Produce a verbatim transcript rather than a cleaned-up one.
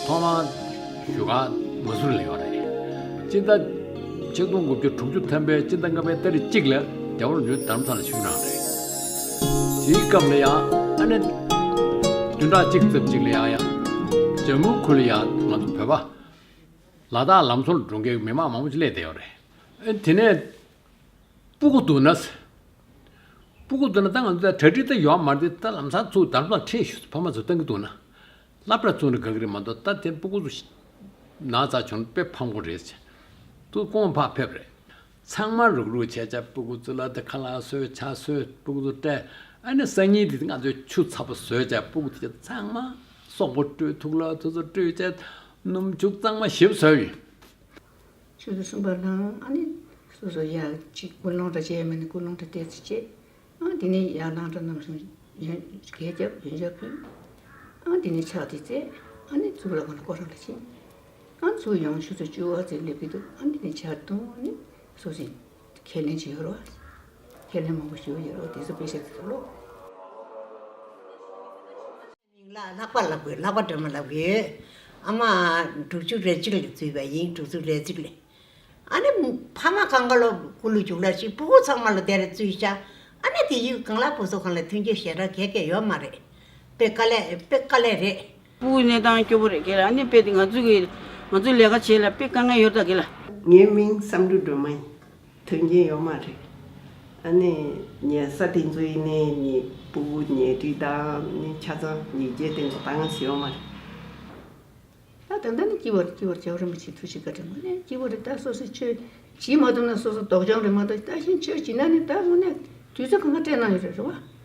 ཐོག་མར་བཞུགས་སྒར་མ་སུ་རི་ལ་ཡོད་རེད། སྤྱི་ཟླ་ཆིག་སྟོང་དགུ་བརྒྱ་དྲུག་ཅུ་ཐམ་པའི་སྤྱི་ཟླ་ལྔ་པའི་ཏ་རིག་གཅིག་ལ་རྒྱལ་བ་རིན་པོ་ཆེ་རྡ་རམ་ས་ལ་བཞུགས་གནང་རེད། དེའི་སྐབས་ལ་ཡང་ཨ་ནི་བདུན་ཕྲག་གཅིག་ཙམ་ཅིག་ལ་ཡང་ཡང་ཇམ་མུ་ཁུལ་ལ་ཡང་ང་ཚོ་བོད་པ་ལ་དྭགས་ལམ་བཟོ་ལ་འགྲོ་མཁན་མི་མང་མང་པོ་ཅིག་སླེབས་བསྡད་ཡོད་རེད། ཨ་དེ་ནས་སྤུ་གུ་འདུག་ན། སྤུ་གུ་འདུག་ན་ད་ང་ཚོ་གྲ་སྒྲིག་ད་ཡོད་མ་རེད། ད་ལམ་སང་ཚུར་རྡ་རམ་ས་ལ་ཁྲིད་ཤོག་ཕ་མ་ཚོ་བཏང་གི་འདུག་ན། སློབ་གྲྭ་ཚུགས་ན་དགའ་གི་རེད་མ་གཏོགས། ད་དེ་སྤུ་གུ་ཚོ་ན་ཚ་བྱུང་ན་དཔེ་ཕངས་པོ་རེད་ཟེར། ཚུར་སྐུ་ངོ་ཕར་ཕེབས་རེད། ཚང་མ་རུག་རུག་བྱས་བྱས་སྤུ་གུ་ཚོ་ལ་དེ་ཁ་ལག་བཟོས་ཇ་བཟོས་སྤུ་གུ་ཚོ་སྤྲད། ཨ་ནི་སང་ཉིན་དེ་ང་ཚོས་ཆུ་ཚ་པོ་བཟོས་བྱས་སྤུ་གུ་དེ་ཚང་མ་སོག་པོ་བཀྲུས། ཐུག་ལ་དུ་ཚོ་བཀྲུས་བྱས་སྣུམ་བྱུག་གཙང་མ་ཞིབ་བཟོས་ཡིན། ཆུ་ཚོད་གསུམ་པ་ལངས། ཨ་ནི་སོ་སོ་ཡར་གཅིག་ཀུན་སློང་འདྲ་བྱས་མིན་ནི་ཀུན་སློང་འདྲ་བལྟས་ཚེ་བྱས། ཨ་དེ་ནས་ཡར་ལངས་འདྲ་གནམ་སོང་ཡོན་གད་རྒྱབ་ཡོན་ཆབ་ཕུལ། ཨ་དེ་ནས་ཕྱག་དེ་བཙལ། ཨ་ནི་གཙུག་ལག་ཁང་ལ་སྐོར་ར་ལ་ཕྱིན། ཨ་ཚུར་ཡོང་ཆུ་ཚོད་བཅུ་པ་ཙམ་སླེབས་ཀྱི་འདུག་ཨ་ནི་དེ་ནས་ཇ་བཏུང་། ཨ་ནི་སོ་སོའི་ཁས་ལེན་བྱེད་ཡོད་རེད་བ། ཁས་ལེན་མང་པོ་ཞུ་ཡོད་རེད་བ། དེ་ཚོ་དཔེ་ཤག་དེ་ཚོ་ཀློག་མིང་ལ་ལྷག་པ་ལབ་དགོས། ལྷག་པ་སྒྲོལ་མ་ལབ་དགོས། ཨ་མ་དྲུག་ཅུ་རེ་གཅིག་ལ་བཙུགས་པ་ཡིན། དྲུག་ཅུ་རེ་གཅིག་ལ། ཨ་ནི་ཕ་མ་གང་ག་ལོ་སྐུ་ལུས་རྒྱུགས་ལ་ཞིག་སྤུ་གུ་ཚང་མ་ལོ་དེར་བཙུགས་ཤག་ཨ་ནི་དེ་ཡུལ་གང་ལ་བུ་ཚོ་གང་ལ་མཐུན་རྐྱེན་ཞེ་དྲག་གས་གས་ཡོད་མ་རེད། དཔེ་དཀའ་ལས་དཔེ་དཀའ་ལས་རེད། སྤུ་གུ་གནས་སྟངས་སྐྱོ་པོ་རེད་གས་ལ། ཨ་ནི་དཔེ་དེ་ང་ཚོ་གི་ང་ཚོའི་ལས་ཀ་བྱེད་ལ་དཔེ་དཀའ་ངལ་ཡོད་ད་གས་ལ། ངའི་མིང་བསམ་འགྲུབ་སྒྲོལ་མ་ཡིན། མཐུན་རྐྱེན་ཡོད་མ་རེད། ཨ་ནི་ཉལ་ས་དེ་ཚོ་ཡིན་ནའི་ནི་སྤུ་གུ་ཉལ་ཁྲི་དང་ནི་ཆ་ཚང་ཉལ་ཆས་དེ་ཚོ་ད་ང་ཟེར་ཡོད་མ་རེད། ད་ད་ལྟ་ནི་སྐྱིད་པོ་རེད། སྐྱིད་པོ་རེད། རྒྱལ་བ་རིན་པོ་ཆེའི་ཐུགས་རྗེ་བཀའ་དྲིན་དངོས་གནས་སྐྱིད་པོ་རེད། ད་སོ་སོའི་ཆོས་བྱེད་མ་ཐུབ་ན་སོ་སོ་ལྡོག་སྦྱོང་རེད་མ་གཏོགས། ད་གཞན་ཆོས་བྱེད་ན་ནི་ད་དངོས་གནས་དུས་ཚོད་གང་ག་སྤྲད་གནང་ཡོད་རེད། རེད་བ།